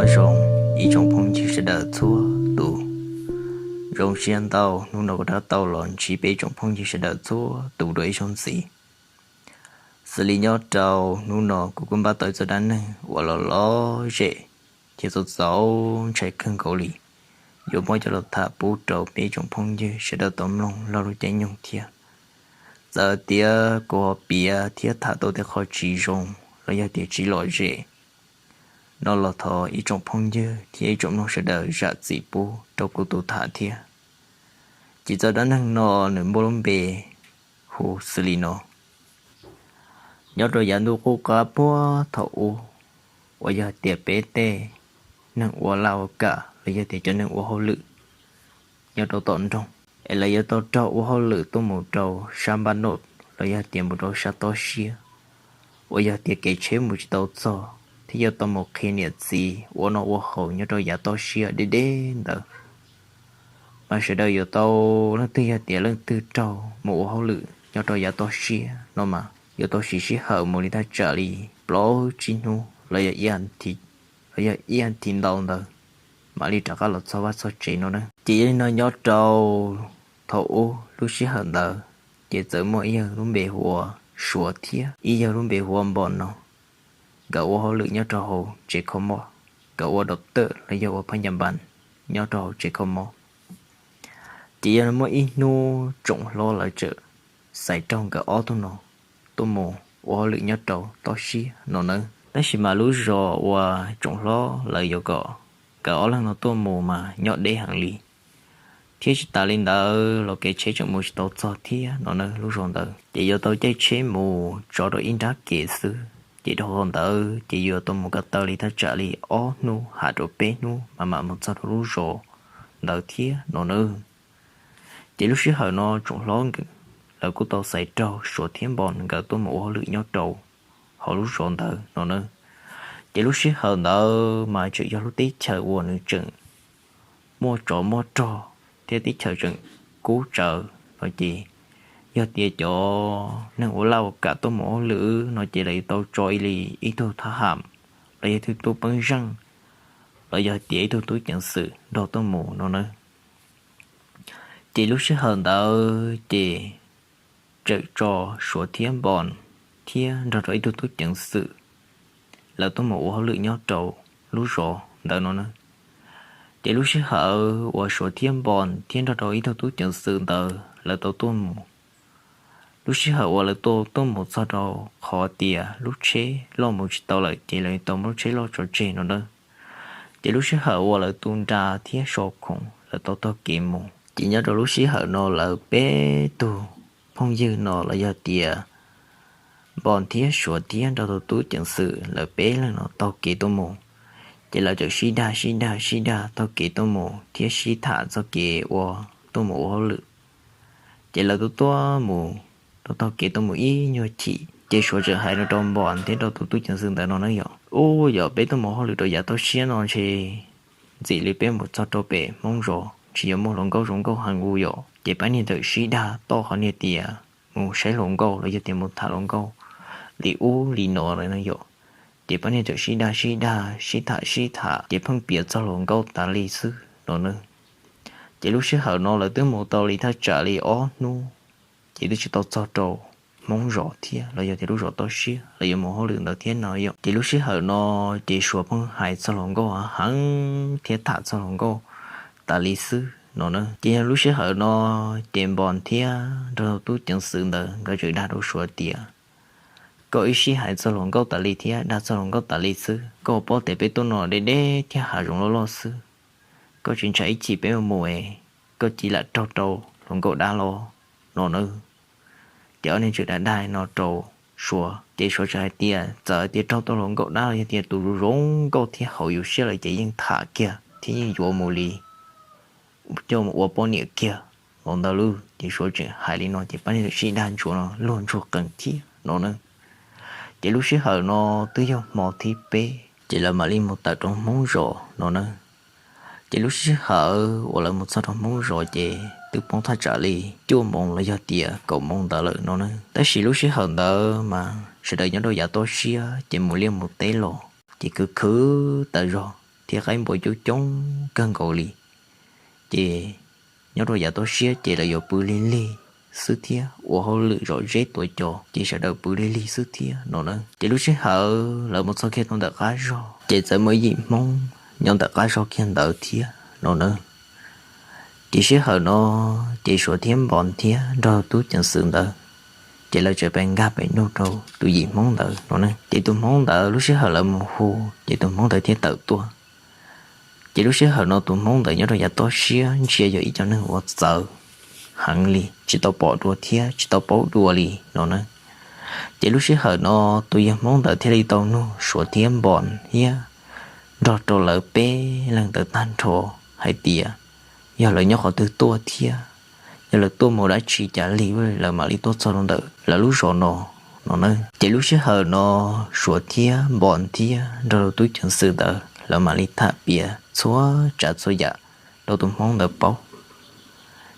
Nyob zoo ib tsoom phooj ywg sawv daws txhua tus. Zoo siab ntau hnub no kuv rov tau los ntsib peb tsoom phooj ywg sawv daws txhua tus dua ib zaug ntxiv. Xws li nyob rau hnub no kuv kuj npaj tau ib txoj dab neeg uas los lom zem thiab txaus txaus ntshai kawg nkaus li, yuav muab coj los tham pub rau peb tsoom phooj ywg sawv daws tau mloog log lub caij nyoog thiab. Txawm tias kuv ho piav thiab tham tau tej qho tsis zoo los yog tias tsis lom zem no los thov ib tsoom phooj ywg thiab ib tsoom mloog sawv daws zam txim pub rau kuv tus tham thiab. Ces txoj dab neeg no nws muaj lub npe hu xws li no. Nyob rau yav ntuj qub qab puag thaum ub, uas yog tias peb tej neeg ua laj ua kam los yog tias cov neeg ua hauj lwm nyob rau tom nroog, es lawv yuav tau raug ua hauj lwm tuaj mus rau sab npaj noj los yog tias mus rau sab tob siab, uas yog tias kev tsheb mus tsis tau txog thiab yuav tau mus qhia niam txiv ua noj ua haus nyob rau yav tob siab deb deb ntawd. Mas sawv daws yuav tau, leej twg yog tias leej twg raug mus ua hauj lwm nyob rau yav tob siab no mas yuav tau siv sij hawm mus li thaj tsam li plaub tsib hnub los yog ib, los yog ib as thiv ntau ntawd mam li rov qab los txog vaj txog tsev no na. Ces yog li no nyob rau thaum ub lub sij hawm ntawd, ces txawm muaj ib yawg lub npe hu ua Suav thiab ib yawg lub npe hu ua Npos no. Nkawd ua hauj lwm nyob rau hauv tsev kho mob, nkawd ua dau tawm los yog ua phab ncas npas nyob rau hauv tsev kho mob. Ces yog muaj ib hnub tsoom hlob lawv txawm xaiv raug nkawd ob tug no tuaj mus ua hauj lwm nyob rau tob siab no nawb. Tab sis mas lub zos uas tsoom hlob lawv yuav kom nkawd ob leeg no tuaj mus mas nyob deb heev li, thiab tsis tas li ntawd los kev tsheb tseem mus tsis tau txog thiab no nawb lub zos ntawd. Ces yuav tau caij tsheb mus tso rau ib nrab kev xwb, ces dhau ntawd ces yuav tau mus ko taw li thaj tsam li ob hnub ham rau peb hnub mas mam mus txog rau lub zos ntawd thiab no nawb. Ces lub sij hawm no tsoom hlob nkawd lawv kuj tau xaiv raug Suav thiab Npos nkawd tuaj mus ua hauj lwm nyob rau hauv lub zos ntawd no nawb. Ces lub sij hawm ntawd mas tseem yog lub teb chaws uas nws tseem muaj tsov muaj rog thiab teb chaws tseem kub tsawv no ces yog tias cov neeg ua laj ua kam tuaj mus ua hauj lwm no ces lawv yuav tau tso ib li ib tug thab ham los yog ib tug tub peeb zeej los yog tias ib tug tub ceev xwm nrog tuaj mus no nawb. Ces lub sij hawm ntawd ces tseem tso Suav thiab Npos thiab nrog rau ib tug tub ceev xwm lawv tuaj mus ua hauj lwm nyob rau lub zos ntawd no na. Ces lub sij hawm uas Suav thiab Npos thiab nrog rau ib tug tub ceev xwm ntawd lawv tau tuaj mus, lub sij hawm uas lawv tau tuaj mus txog rau qhov tias lub tsheb loj mus tsis tau lawm ces lawv tau muab lub tsheb loj tso tseg no na. Ces lub sij hawm uas lawv tu nra thiab so khoom lawv tau taug kev mus, ces nyob rau lub sij hawm no lawv peb tug phooj ywg no los yog tias Npos thiab Suav thiab nrog tus tub ceev xwm lawv peb leeg no taug kev tuaj mus. Ces lawv txawm sib dag sib dag sib dag taug kev tuaj mus thiab sib tham txoj kev ua tuaj mus ua hauj lwm. Ces lawv tuaj tuaj mus, rau taug kev tuaj mus ib nyuag chim ces Suav txawm hais no rau Npos thiab rau tus tub ceev xwm ntawd no na yom, ub yog peb tuaj mus hauj lwm rau yav toj siab no ntshe ntxim li peb mus txog rau pem Hmoob zos tsis yuav muaj hluas nkauj zoo nkauj heev ua yom. Ces pab niag txawm sib dag toj qhov niag tias mus saib hluas nkauj los yog tias mus tham hluas nkauj li ub li no lawm no yom. Ces pab niag txawm sib dag sib dag sib tham sib tham ces pheej piav txog hluas nkauj tas li xwb no na. Ces lub sij hawm no lawv twb mus tau li thaj tsam li ob hnub, ces twb tsis tau txog rau Hmoob zos thiab los yog tias lub zos toj siab lawv yuav mus hauj lwm ntawd thiab no yom. Ces lub sij hawm no ces Suav pheej hais txog hluas nkauj heev thiab tham txog hluas nkauj tas li xwb no na. Ces yog lub sij hawm no ces Npos thiab nrog tub ceev xwm ntawd nkawd txawm dag rau Suav tias, koj ib sij hais txog hluas nkauj tas li thiab dag txog hluas nkauj tas li xwb, koj paub tias peb tuaj no deb deb thiab hav zoov loj loj xwb, koj tsis ntshai ib chim peb mus mus es koj cia li lam raug rau hluas nkauj dab los no na. Ces ob niag txawm dag dag no rau Suav ces Suav txawm hais tias txawm tias raug tau hluas nkauj dab los yog tias tus zoo zoo nkauj thiab haum yus siab lawm ces yeej tham kiag thiab yeej yuav mus li, coj mus ua poj niam kiag los ntawd lauj. Ces Suav tseem hais li no ces pab niag txawm sib dag ntsuav no luag ntsuag qees thiab no na. Ces lub sij hawm no twb yog hmo thib peb ces lawv mam li mus tawm rau Hmoob zos no na. Ces lub sij hawm uas lawv mus txog rau Hmoob zos ces twb poob thaj tsam li cuaj moos los yog tias kaum moos ntawd lawm no na. Tab sis lub sij hawm ntawd mas sawv daws nyob rau yav toj siab ces mus liaj mus teb los ces khwv khwv tas zog thiab qaib npua coob coob kawg nkaus li. Ces nyob rau yav toj siab ces lawv yuav pw lig lig xwb thiab ua hauj lwm zom zeb tuav cos ces sawv daws pw lig lig xwb thiab no na. Ces lub sij hawm lawv mus txog kiag tau ntawm qab zog ces txawm muaj ib yim Hmoob nyob ntawm qab zog kiag ntawd thiab no na. Ces sij hawm no ces Suav thiab Npos thiab nrog tub ceev xwm ntawd, ces lawv txawm pes nkag pes nug rau tus yim Hmoob ntawd no na. Ces tus Hmoob ntawd lub sij hawm lawv mus hu ces tus Hmoob ntawd thiaj tawm tuaj. Ces lub sij hawm no tus Hmoob ntawd nyob rau yav toj siab ntsia yog ib co neeg uas txawv heev li, tsis tau pom dua thiab tsis tau paub dua li no na. Ces lub sij hawm no tus yawg Hmoob ntawd thiaj li tau nug Suav thiab Npos thiab nrog rau lawv peb leeg ntawd tag nrho hais tias yog lawv nyob qhov twg tuaj thiab yog lawv tuaj mus dab tsi cas li lawv mam li tuaj txog rau ntawm lawv lub zos no no na. Ces lub sij hawm no Suav thiab Npos thiab nrog rau tub ceev xwm ntawd lawv mam li tham piav txhua tsav txhua yam rau tus Hmoob ntawd paub.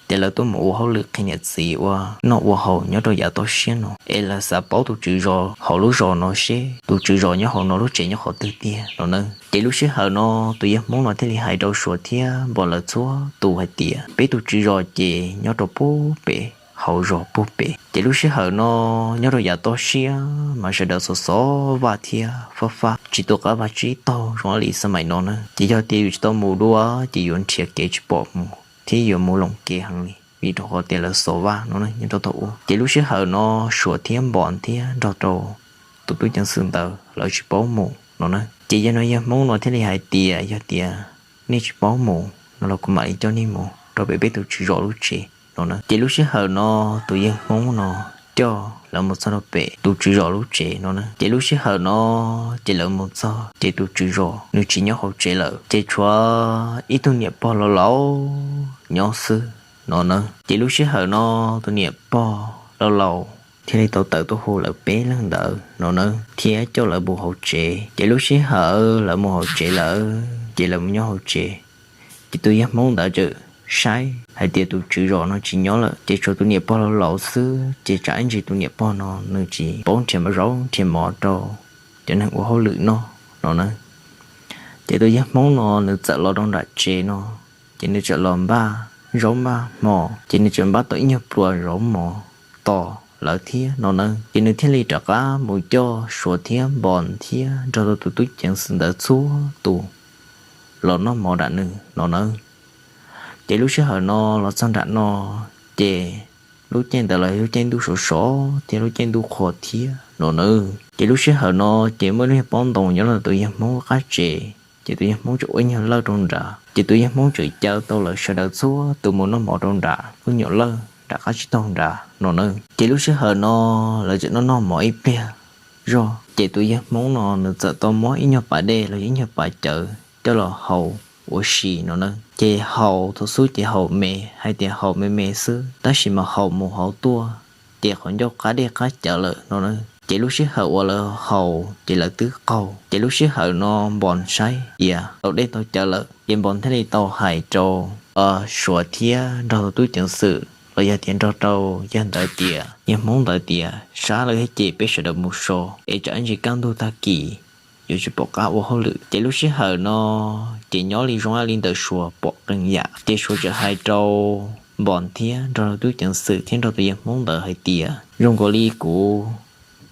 Ces lawv tuaj mus ua hauj lwm qhia niam txiv ua noj ua haus nyob rau yav toj siab no es lawv xav paub tus tswv zos hauv lub zos no seb tus tswv zos nyob hauv no lub tsev nyob qhov twg tiag no na. Ces lub sij hawm no tus yawg Hmoob no thiaj li hais rau Suav thiab Npos lawv txhua tus hais tias peb tus tswv zos ces nyob rau puag pem hauv zos puag pem. Ces lub sij hawm no nyob rau yav toj siab mas sawv daws xov xov vaj thiab fab fab tsis tu qab vaj tsib taug zoo li xab mais no na. Ces yog tias yus tsis tau mus dua ces yuav nrhiav kev tsis pom mus thiab yuav mus loos kev heev li vim rau qhov tias lawv xov vaj no nyob rau thaum ub. Ces lub sij hawm no Suav thiab Npos thiab nrog rau tus tub ceev xwm ntawd lawv tsis paub mus no na. Ces yog no yawg Hmoob no thiaj li hais tias yog tias nej tsis paub mus no los kuv mam li coj nej mus rau pem peb tus tswv zos lub tsev no na. Ces lub sij hawm no tus yawg Hmoob no coj lawv mus txog rau pem tus tswv zos lub tsev no na. Ces lub sij hawm no ces lawv mus txog ces tus tswv zos nws tsis nyob hauv tsev lawm, ces tshuav ib tug niam pog laus laus nyob xwb no na. Ces lub sij hawm no tus niam pog laus laus thiaj li tau tawm tuaj hu lawv peb leeg ntawd no na thiab coj lawv mus hauv tsev. Ces lub sij hawm lawv mus hauv tsev lawm ces lawv mus nyob hauv tsev. Ces tus yawg Hmoob ntawd txawm saib hais tias tus tswv zos no tsis nyob lawm ces tshuav tus niam pog laus laus xwb, ces tsam ib ntsis tus niam pog no nws tsis paub nrhiav mov zaub nrhiav mov rau cov neeg ua hauj lwm noj no na. Ces tus yawg Hmoob no nws txawm los rau nram tsev no, ces nws txawm los npaj zaub npaj hmo, ces nws txawm npaj tau ib nyuag pluas zaub mov tos lawv thiab no na. Ces nws thiaj li rov qab mus coj Suav thiab Npos thiab nrog rau tus tub ceev xwm ntawd txhua tus los noj mov nram nws no na. Ces lub sij hawm no los txog nram no, ces lub caij ntawd los lub caij ntuj sov sov thiab lub caij ntuj qhuav thiab no na. Ces lub sij hawm no ces muaj lub niag pob ntoo nyob rau tus yawg Hmoob qab tsev, ces tus yawg Hmoob txawm ua ib nyuag lawj rau nrad, ces tus yawg Hmoob txawm caw tau lawv sawv daws txhua tus mus noj mov rau nrad lub nyuam lawj nram qab tsib taug nrad no na. Ces lub sij hawm no lawv txawm noj noj mov ib pliag zog, ces tus yawg Hmoob no nws txawm tau muab ib nyuag pas dej los yog ib nyuag pas cawv coj los haus ua si no na. Ces haus thaum xub ces haus me, hais tias haus me me xwb, tab sis mas haus mus haus tuaj ces qhov ncauj qab dej qab cawv lawm no na. Ces lub sij hawm uas lawv haus ces lawv twb qaug. Ces lub sij hawm no Npos saib tias tau dej tau cawv lawm, ces Npos thiaj li tau hais rau Suav thiab nrog tub ceev xwm los yog tias nrog rau yawg ntawd tias, yawg Hmoob ntawd tias, sab lawm thiab ces peb sawv daws mus so es tsam ib ntsis kaj ntug tag kis yuav tsis pom qab ua hauj lwm. Ces lub sij hawm no ces nyob li zoo li ntawm Suav pom qee yam, ces Suav txawm hais rau Npos thiab nrog tub ceev xwm thiab nrog tus yawg Hmoob ntawd hais tias zoo nkaus li kuv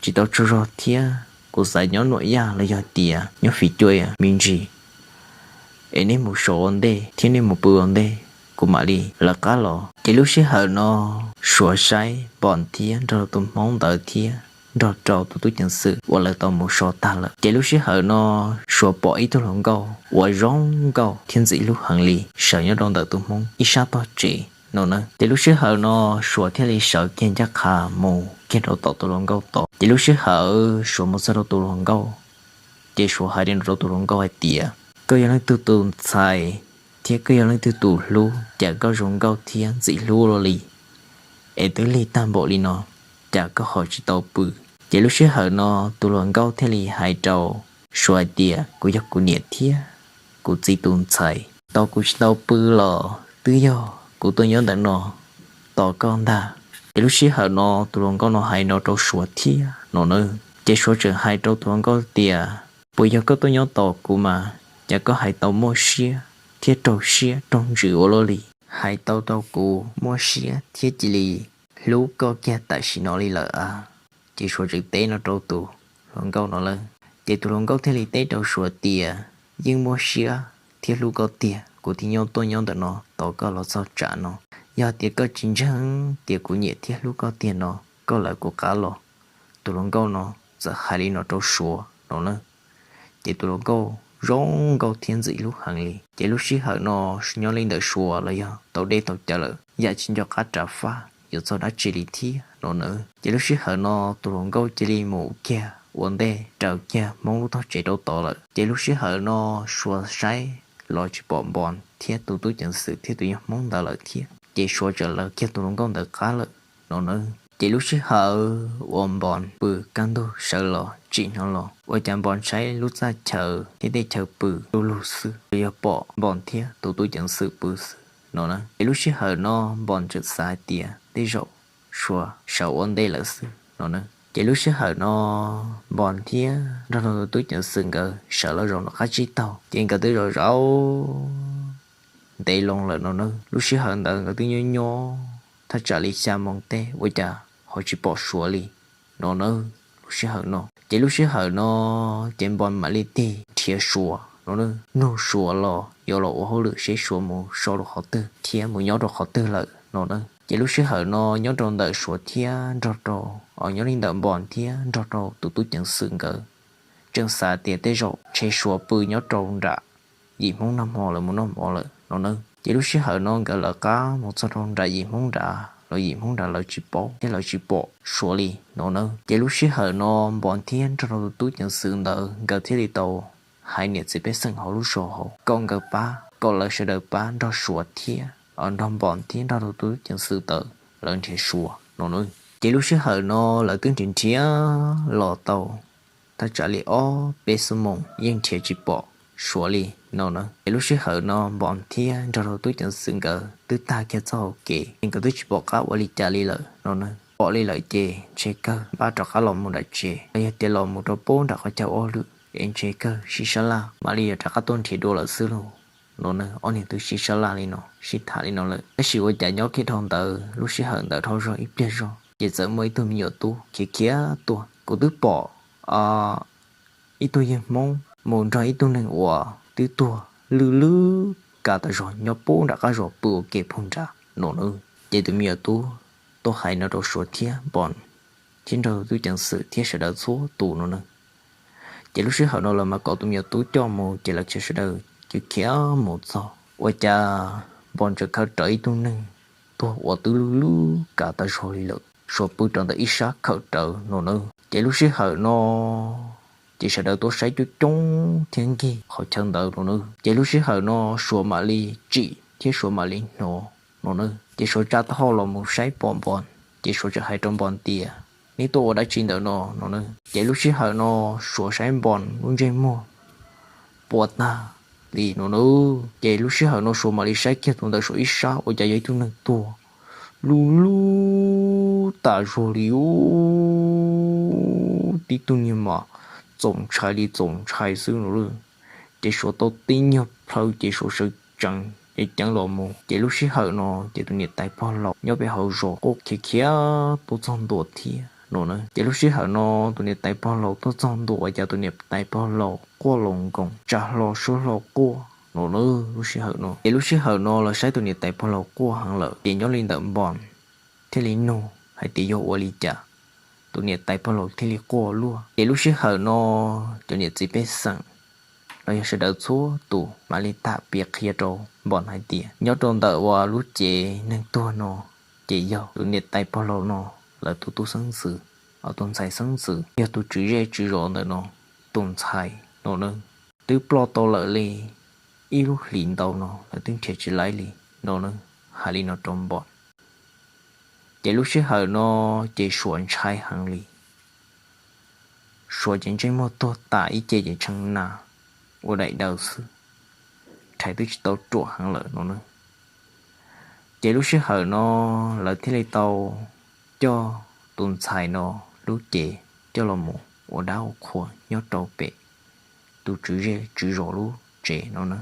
tsis tau tsaug zog thiab kuv xav nyob nuam yaj los yog tias nyob fim cuaj me ntsis es nej mus so ua ntej thiab nej mus pw ua ntej, kuv mam li lawv qab los. Ces lub sij hawm no Suav saib Npos thiab nrog tus Hmoob ntawd thiab nrog rau tus tub ceev xwm uas lawv tau mus so tag lawm. Ces lub sij hawm no Suav pom ib tug hluas nkauj uas zoo nkauj thiab ntxim hlub heev li sawv nyob rau ntawm tus Hmoob ib sab tog tsev no na. Ces lub sij hawm no Suav thiaj li sawv kiag ncaj qha mus kiag rau tom tus hluas nkauj tod. Ces lub sij hawm Suav mus txog rau tus hluas nkauj, ces Suav hais li no rau tus hluas nkauj hais tias, koj yog leej twg tus ntxhais thiab koj yog leej twg tus hlub, cas koj zoo nkauj thiab ntxim hlub luaj li, es twb lig tag npaum li no, cas koj ho tsis tau pw? Ces lub sij hawm no tus hluas nkauj thiaj li hais rau Suav hais tias, kuv yog kuv niam thiab kuv txiv tus ntxhais, tau kuv tsis tau pw los twb yog kuv tuaj nyob ntawm no tos koj ntag. Ces lub sij hawm no tus hluas nkauj no hais no rau Suav thiab no na. Ces Suav tseem hais rau tus hluas nkauj tias, puas yog koj tuaj nyob tos kuv mas cas koj hais tau muaj siab thiab raug siab raug ntsws ua luaj li? Hais tau rau kuv muaj siab thiab cia li hlub koj kiag tam sim no li lawm a. Ces Suav tseem teb no rau tus hluas nkauj no lawm. Ces tus hluas nkauj thiaj li teb rau Suav tias, yeej muaj siab thiab hlub koj tiag, kuv thiaj nyob tuaj nyob ntawm no tos koj los txog tsam no. Yog tias koj tsis ntseeg tias kuv nyiam thiab hlub koj tiag no, koj lawv kuv qab los. Tus hluas nkauj no txawm hais li no rau Suav no na. Ces tus hluas nkauj zoo nkauj thiab ntxim hlub heev li. Ces lub sij hawm no nyob li ntawm Suav los yog tau dej tau cawv lawm, yam tsis nco qab rov faj yuav txog dab tsi li thiab no na. Ces lub sij hawm no tus hluas nkauj cia li mus kiag ua ntej raws kiag Hmoob lub tog tsev rau tod lawm. Ces lub sij hawm no Suav saib los tsis pom Npos thiab tus tub ceev xwm thiab tus yawg Hmoob ntawd lawm thiab. Ces Suav txawm lawv kiag tus hluas nkauj ntawd qab lawm no na. Ces lub sij hawm uas Npos pw kaj ntug sawv los tsim no los ua cas Npos saib lub txaj chaw thiab tej chaw pw du lug xwb, yog pom Npos thiab tus tub ceev xwm pw xwb no na. Ces lub sij hawm no Npos txawm xav hais tias tej zaum Suav sawv ua ntej lawm xwb no na. Ces lub sij hawm no Npos thiab nrog rau tus tub ceev xwm nkawd sawv los zaum nram qab tsib taug, ces nkawd twb zaum zaum ntev loo lawm no na. Lub sij hawm ntawd nkawd twb nyob nyob thaj tsam li xya moos tej ua cas ho tsis pom Suav li no na. Lub sij hawm no ces lub sij hawm no ces Npos mam li tig nrhiav Suav no na, nug Suav los yuav los ua hauj lwm seb Suav mus so rau qhov twg thiab mus nyob rau qhov twg lawm no na. Ces lub sij hawm no nyob rau ntawm Suav thiab nrog rau, nyob li ntawm Npos thiab nrog rau tus tub ceev xwm nkawd tseem xav tias tej zaum ntshe Suav pw nyob rau nram yim Hmoob noj hmo lawv mus noj hmo lawm no na. Ces lub sij hawm no nkawd lawv qab mus txog rau nram yim Hmoob nrad los yim Hmoob nrad lawv tsis paub thiab lawv tsis pom Suav li no na. Ces lub sij hawm no Npos thiab nrog rau tus tub ceev xwm ntawd nkawd thiaj li tau hais niam txiv pej xeem hauv lub zos hauv kom nkawd pab, kom lawv sawv daws pab nrog Suav thiab nrog Npos thiab nrog rau tus tub ceev xwm ntawd lawv nrhiav Suav no na. Ces lub sij hawm no lawv twb nrhiav nrhiav los tau thaj tsam li ob peb xuab moos yeej nrhiav tsis pom Suav li no na. Ces lub sij hawm no Npos thiab nrog rau tub ceev xwm nkawd twb tag kiag txoj hauv kev es nkawd twb tsis pom qab ua li cas li lawm no na. Pom li lawm ces ntshe kawg npaj rov qab los mus nram tsev los yog tias los mus rau pem nram qhov chaw ua hauj lwm es ntshe kawg sib sab laj mam li yuav rov qab tuaj nrhiav dua lawm xwb lauj no na. Ob niag twb sib sab laj li no sib tham li no lawm. Tab sis ua cas nyob kiag dhau ntawd lub sij hawm ntawd dhau zog ib pliag zog ces txawm muaj ib tug me nyuam tub khiav khiav tuaj. Kuv twb pom ib tug yawg Hmoob mus nrog ib tug neeg uas twb tuag lwj lwj kav tas zog nyob pem nram qab zos pw ua ke pem nrad no na. Ces tus me nyuam tub tuaj hais no rau Suav thiab Npos thiab nrog tub ceev xwm thiab sawv daws txhua tus no na. Ces lub sij hawm no lawv mas kom tus me nyuam tub coj mus ces lawv khiav sawv daws khiav khiav mus txog ua cas Npos tseem khawm rawv ib tug neeg tuag uas twb lwj lwj kav tas zog li lawm, Suav pw rau ntawm ib sab khawm rawv no na. Ces lub sij hawm no ces sawv daws tuaj saib coob coob thiab nkig qhov chaw ntawd no na. Ces lub sij hawm no Suav mam li tsim thiab Suav mam li hnov no na. Ces Suav tsa taub hau los mus saib pom Npos, ces Suav txawm hais rau Npos tias, neb tuaj ua dab tsi ntawm no no na. Ces lub sij hawm no Suav saib Npos lub ntsej muag puas tag li no na. Ces lub sij hawm no Suav mam li saib kiag tus ntawm Suav ib sab ua cas yog ib tug neeg tuag lwj lwj tas zog li ub, tib tug niag mas txaus ntshai li txaus ntshai xwb no. Ces Suav tau tib nyuag plhaw ces Suav sawv tsees ceev ceev los mus. Ces lub sij hawm no ces tus niam tais pog laus nyob pem hauv zos quaj khiav khiav tuaj txog ntua thiab no na. Ces lub sij hawm no tus niam tais pog laus tuaj txog ntua ua cas tus niam tais pog laus quaj laus nkoos tsa hlo suab hlo quaj no na. Lub sij hawm no ces lub sij hawm no los saib tus niam tais pog laus quaj heev lawm ces nyob li ntawm Npos thiaj li nug hais tias yog ua li cas tus niam tais pog laus thiaj li quaj luaj. Ces lub sij hawm no cov niam txiv pej xeem los yog sawv daws txhua tus mam li tham piav qhia rau Npos hais tias nyob rau ntawm uas lub cev neeg tuag no ces yog tus niam tais pog laus no lawv tus tub xeeb ntxwv, tus ntxhais xeeb ntxwv, yog tus tswv zej tswv zos ntawm no tus ntxhais no na. Twb ploj tau lawm li ib lub hlis ntau no lawv twb nrhiav tsis laib li no na, hais li no rau Npos. Ces lub sij hawm no ces Suav ntshai heev li. Suav ces ntsej muag tuag tas ib ce ces tshee na ua daim daws xwb, rhais twb tsis tau ruam heev lawm no na. Ces lub sij hawm no lawv thiaj li tau coj tus ntxhais no lub cev coj los mus ua dab ua qhua nyob rau pem tus tswv zej tswv zos lub tsev no na.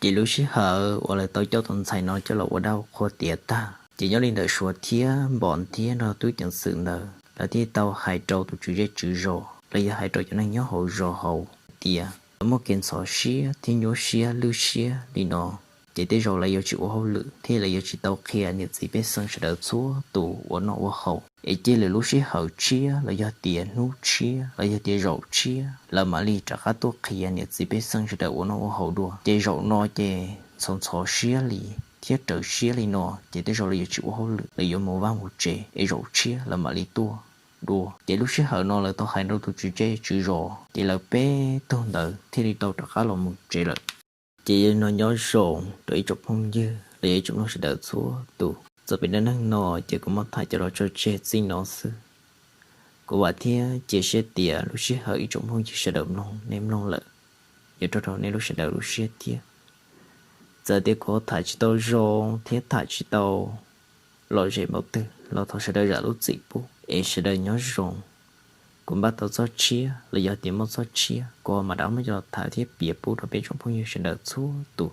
Ces lub sij hawm uas lawv tau coj tus ntxhais no coj los ua dab qhua tiav tag, ces nyob li ntawm Suav thiab Npom thiab nrog tub ceev xwm ntawd lawv thiaj tau hais rau tus tswv zej tswv zos los yog hais rau cov neeg nyob hauv zos hauv tias lawv muaj kev ntxhov siab thiab nyuaj siab lwj siab li no, ces tej zaum lawv yuav tsis ua hauj lwm thiab lawv yuav tsis tau qhia niam txiv pej xeem sawv daws txhua tus ua noj ua haus, es cia lwm lub sij hawm tshiab los yog tias hnub tshiab los yog tias zaum tshiab lawv mam li rov qab tuaj qhia niam txiv pej xeem sawv daws ua noj ua haus dua. Ces zaum no ces ntxhov ntxhov siab li thiab raws siab li no, ces tej zaum lawv yuav tsis ua hauj lwm, lawv yuav mus vaj mus tsev es zaum tshiab lawv mam li tuaj dua. Ces lub sij hawm no lawv tau hais rau tus tswv zej tswv zos, ces lawv peb tug ntawd thiaj li tau rov qab los mus tsev lawm. Ces yog li no nyob zoo rau ib tsoom phooj ywg los yog ib tsoom mloog sawv daws txhua tus. Txog pem dab neeg no ces kuv muab tham coj los tso tseg txij no xwb. Kuv vam thiab cia siab tias lub sij hawm ib tsoom phooj ywg sawv daws mloog nej mloog lawm, yuav raug rau nej lub sawv daws lub siab thiab. Txawm tias kuv ho tham tsis tau zoo thiab tham tsis tau lom zem npaum twg los thov sawv daws zam lub txim pub es sawv daws nyob zoo. Kuv npaj tau txoj tshiab los yog tias muaj txoj tshiab kuv mam rov muab coj los tham thiab piav pub rau peb tsoom phooj ywg sawv daws txhua tus.